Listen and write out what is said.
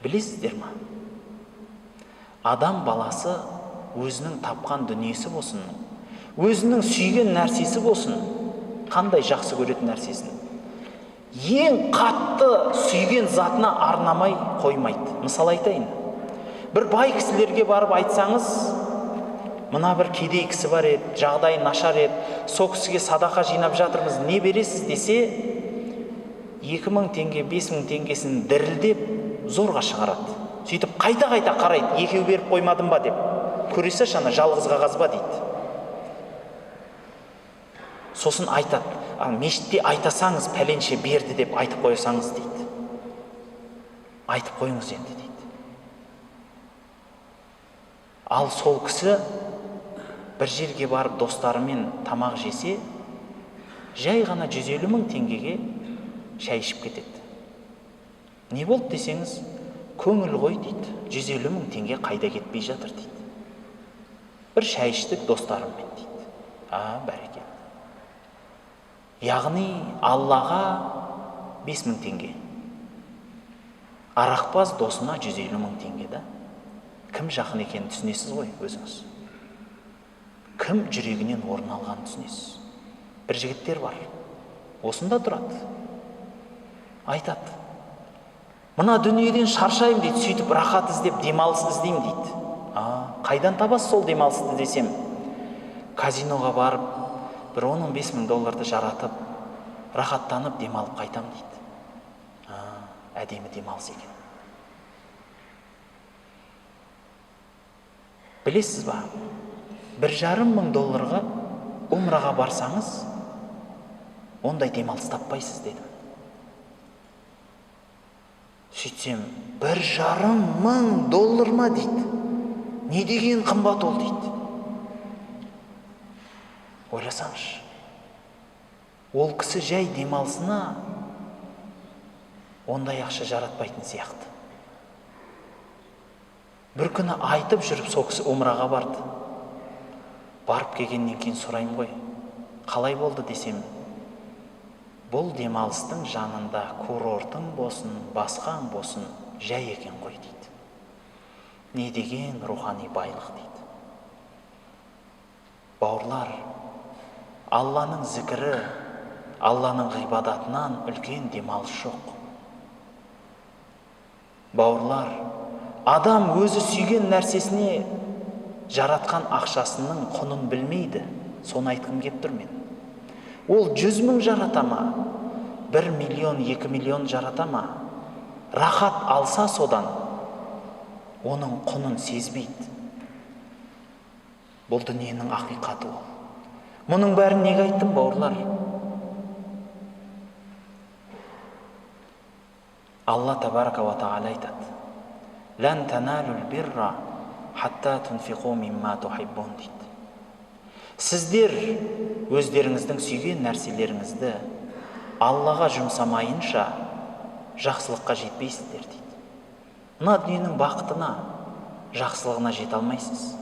Білесіздер ма? Адам баласы өзінің тапқан дүниесі болсын, өзінің сүйген нәрсесі болсын, қандай жақсы көретін нәрсесін, ең қатты сүйген затына арнамай қоймайды. Мысал айтайын. Бір бай кісілерге барып айтсаңыз, мына бір кедей кісі бар еді, жағдайы нашар еді, сол кісіге садақа жинап жатырмыз, не бересіз десе, 2000 теңге, 5000 теңгесін дірілдеп зорға шығарады. Сөйтіп қайта-қайта қарайды, екеу беріп қоймадым ба деп. Көресі ана жалғыз қағаз ба дейді. Сосын айтады, мешітте айтасаңыз пәленше берді деп айтып қойсаңыз дейді. Айтып қойыңыз енді дейді. Ал сол кісі бір жерге барып достарымен тамақ жесе, жай ғана 150 мың теңгеге шай ішіп кетеді. Не болды десеңіз, көңіл ғой дейді. 150 мың теңге қайда кетпей жатыр дейді. Бір шай іштік достарыммен дейді. А, бәрекелді. Яғни Аллаға 5000 теңге. Арақпаз досына 150 мың теңге да. Кім жақын екенін түсінесіз ғой өзіңіз. Кім жүрегінен орын алғанын түсінесіз. Бір жігіттер бар. Осында тұрады. Айтады. Мына дүниеден шаршаймын дейді, сөйтіп рахат іздеп демалыс іздеймін дейді. А, қайдан табасыз сол демалысты десем, казиноға барып бір 10-15 мың долларды жаратып, рахаттанып демалып қайтам дейді. А, әдемі демалыс екен. Білесіз ба, 1,5 мың долларға умраға барсаңыз, ондай демалыс таппайсыз дедім. Сөйтсем, 1,5 мың доллар ма дейді. Не деген қымбат ол дейді. Ойласаңшы, ол кісі жай демалысына ондай ақша жаратпайтын сияқты. Бір күні айтып жүріп сол кісі умраға барды. Барып келгеннен кейін сұраймын ғой, қалай болды десем, бұл демалыстың жанында курортың болсын, басқаң болсын, жай екен ғой дейді. Не деген рухани байлық дейді. Бауырлар, Алланың зікірі, Алланың ғибадатынан үлкен демалыс жоқ. Бауырлар, адам өзі сүйген нәрсесіне жаратқан ақшасының құнын білмейді. Соны айтқым кеп тұр мен. Ол 100 мың жарата ма? 1 миллион, 2 миллион жарата ма? Рахат алса содан, оның құнын сезбейді. Бұл дүниенің ақиқаты ол. Мұның бәрін неге айттым, бауырлар? Алла табарака ва тағала айтады: «Лән таналул бирра хатта тунфиқу мимма тухиббун» дейді. Сіздер өздеріңіздің сүйген нәрселеріңізді Аллаға жұмсамайынша жақсылыққа жетпейсіздер дейді. Мына дүниенің бақытына, жақсылығына жете алмайсыз.